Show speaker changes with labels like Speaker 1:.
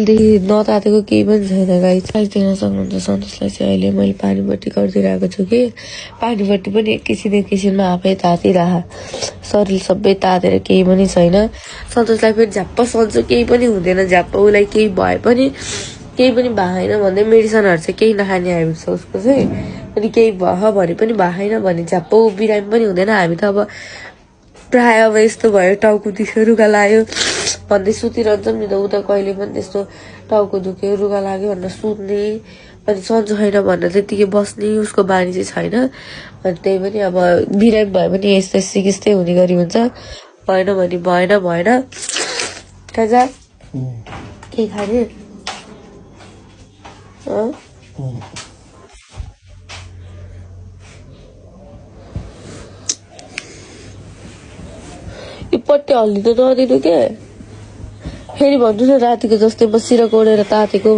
Speaker 1: नतातेको केही पनि छैन गाई साइज दिन सक्नुहुन्छ सन्तोषलाई चाहिँ अहिले मैले पानीपट्टि गरिदिइरहेको छु कि पानीपट्टि पनि एकैछिनमा आफै तातिरह शरीर सबै तातेर केही पनि छैन सन्तोषलाई पनि झ्याप्प सन्चो केही पनि हुँदैन झ्याप्प उसलाई केही भए पनि केही पनि भएन भन्दै मेडिसिनहरू चाहिँ केही नखाने हामी छ उसको चाहिँ अनि केही भयो भने पनि भएन भने झ्याप्प बिरामी पनि हुँदैन हामी त अब प्राय अब यस्तो भयो टाउको दुख्यो रुगा लाग्यो भन्दै सुतिरहन्छौँ नि त उता कहिले पनि त्यस्तो टाउको दुख्यो रुगा लाग्यो भनेर सुत्ने अनि सन्चो छैन भनेर त्यतिकै बस्ने उसको बानी चाहिँ छैन अनि त्यही पनि अब बिरामी भयो भने यस्तै सिकिस्तै हुने गरी हुन्छ भएन भने भएन खाजा के खाने यो पट्टी हल्लिनु नदिनु के फेरि भन्नु न रातिको जस्तै म सिरक ओढेर तातेको